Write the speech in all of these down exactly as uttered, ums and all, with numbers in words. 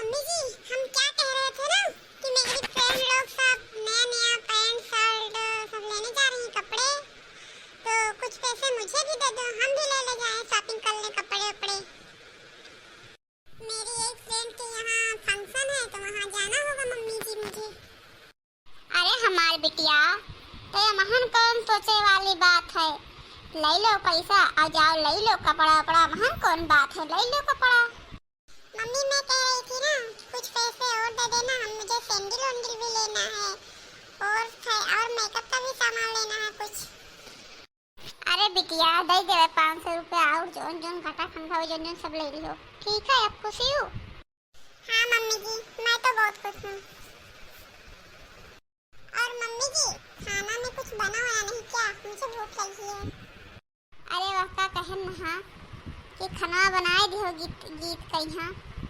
मम्मी जी, हम क्या कह रहे थे ना कि मेरी फ्रेंड लोग सब नया नया पैंट शर्ट सब लेने जा रही हैं कपड़े, तो कुछ पैसे मुझे भी दे दो, हम भी ले ले जाएं शॉपिंग कर लें कपड़े उपड़े। मेरी एक फ्रेंड के यहाँ फंक्शन है तो वहाँ जाना होगा मम्मी जी मुझे। अरे हमार बिटिया, तो ये महन कौन सोचे वाली बात है? ले लो पैसा और जाओ, ले लो कपड़ा उपड़ा, महन कौन बात है, ले लो कपड़ा। मम्मी, मैं कह रही थी ना, कुछ पैसे और दे देना, हम, मुझे सैंडल वैंडल भी लेना है और फ-, और मेकअप का भी सामान लेना है कुछ। अरे बिटिया, दे देवे पाँच सौ रुपया और जौन जौन घाटा खंगा हो, जौन जौन सब ले लियो। ठीक है, अब खुशी हो? हाँ मम्मी जी, मैं तो बहुत खुश हूँ। और मम्मी जी, खाना में कुछ बना हुआ नहीं क्या? मुझे भूख लगी है। अरे वह का कहन हा कि खाना बनाए दियो गीत, गीत कहिया,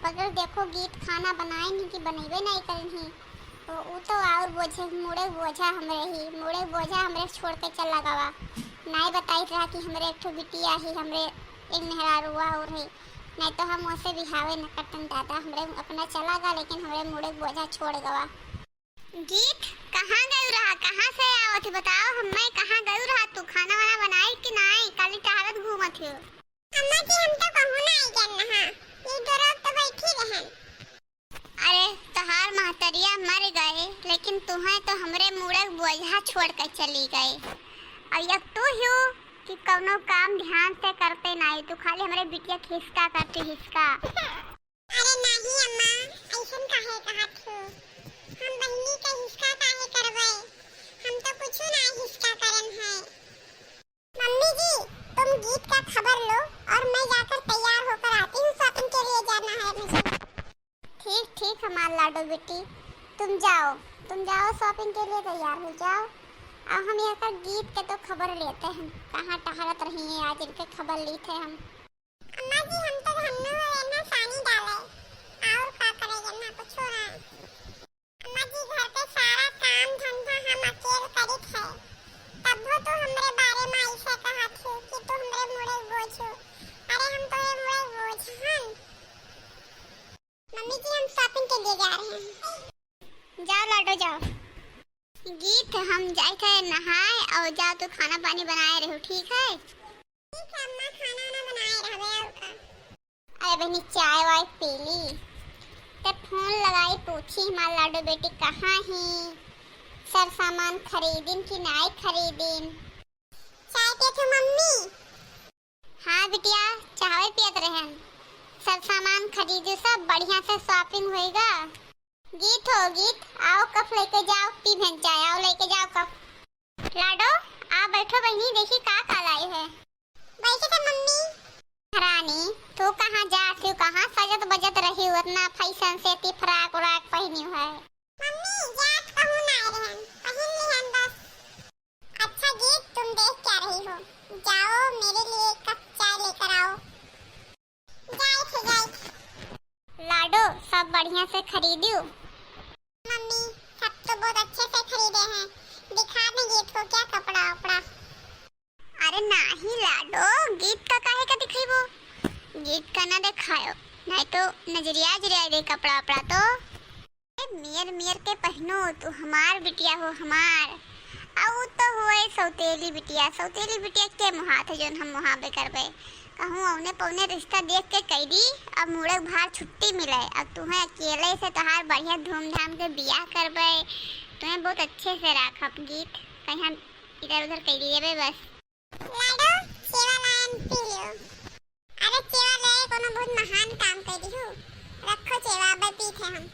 मगर देखो गीत खाना बनाए नहीं कि बनैबे नहीं करन ही। तो उ तो और बोझे, मुड़े बोझा हमरे ही, मुड़े बोझा हमरे छोड़ के चला गवा। नहीं बताई रहा कि हमरे एक ठो बिटिया ही, हमरे एक मेहरारुआ और है, नहीं तो हम उसे बिहावे न करतन दादा, हमरे अपना चला गा, लेकिन हमरे मुड़े बोझा छोड़ गवा। गीत, कहाँ गयू रहा, कहाँ से आवत ही बताओ हम्मे, कहाँ गयू रहा तू, खाना वाना बनाई कि नाई, खाली टहरत घूमत हो। अम्मा जी, हम तो कहूँ ना आई गन रहा, ये दो रोज तो बैठी रहन। अरे, तोहार महतरिया मर गए, लेकिन तुहें तो हमरे मुड़े बोझा छोड़ के चली गए। और एक तू ही हो कि कौनो काम ध्यान से करते नाई, तू खाली हमरे बिटिया के हिसका करती हिसका। अरे नाही अम्मा, ऐसन काहे कहत हो? हम बहिनी के हिसका काहे करबै? हम तो कुछो ना हिसका करन है। मम्मी जी, तुम गीत का खबर लो और मैं जाकर तैयार होकर आती हूँ, शॉपिंग के लिए जाना है मुझे। ठीक, ठीक हमार लाडो बेटी, तुम जाओ, तुम जाओ शॉपिंग के लिए तैयार हो जाओ। अब हम यहाँ का गीत के तो खबर लेते हैं, कहाँ टहरत रही हैं आज, इनके खबर ली थे हम। अम्मा जी, हम तो घन्नो में ना पानी डाले, और का करे, ना कुछो ना। अम्मा जी, घर के सारा काम धंधा हम अकेल करित है, तब्बो तू हमरे बारे में ऐसे कहत हो कि तू हमरे मुड़े बोझ हो। अरे, हम तोरे मुड़े बोझ हन। मम्मी जी, हम शॉपिंग के लिए जा रहे हैं। जाओ लाडो, जाओ। गीत, हम जाए थे नहाए और जाओ तू खाना पानी बनाए रहो, ठीक है? ठीक है अम्मा, खाना वाना बनाए रहबे और का। अरे बहनी, चाय वाय पी ली, ते फोन लगाई पूछी हमार लाडो बेटी कहाँ ही, सर सामान खरीदिन कि नाई खरीदिन। चाय पियत हो मम्मी? हाँ बिटिया, चाय पियत रहन, सब सामान खरीदू, सब बढ़िया से शॉपिंग होएगा। गीत हो गीत, आओ कप लेके जाओ, पी भेन चाय, आओ लेके जाओ कप। लाडो, आ बैठो बहिनी, देखी का का लाई है। बैठे थे मम्मी। रानी, तू कहाँ जात हो, कहाँ सजत बजत रही हो, इतना फैशन से ती फ्राक उराक पहनी है? मम्मी, जात कहूँ ना रहन, पहन लिहन बस। अच्छा गीत, तुम देख क्या रही हो? जाओ, मेरे लिए एक कप चाय लेकर आओ। जाए थे, जाए थे। लाडो, सब बढ़िया से खरीदियो? मम्मी, सब तो बहुत अच्छे से खरीदे हैं। दिखा दें गीत को क्या कपड़ा उपड़ा? अरे नाही लाडो, गीत का काहे का दिखाइबो? गीत का ना दिखायो, नहीं तो नजरिया जरिया दे कपड़ा उपड़ा तो। ए, मियर मियर के पहनो, तू हमार बिटिया हो, हमार। आ उ तो हुए सौतेली बिटिया, सौतेली बिटिया के मुहात है जौन हम मुहाबे करबे। कहूँ औने पौने रिश्ता देख के कह दी, अब मुड़े भार छुट्टी मिले, अब तुम्हें अकेले से तोहार बढ़िया धूमधाम के बियाह करबे, तुम्हें बहुत अच्छे से राखब गीत, कहीं हम इधर उधर कह दिए बस। लाडो, सेवा लायन पी लियो। अरे सेवा ले कोनो बहुत महान काम कर दिहु। रखो सेवा, अबे पीत है हम।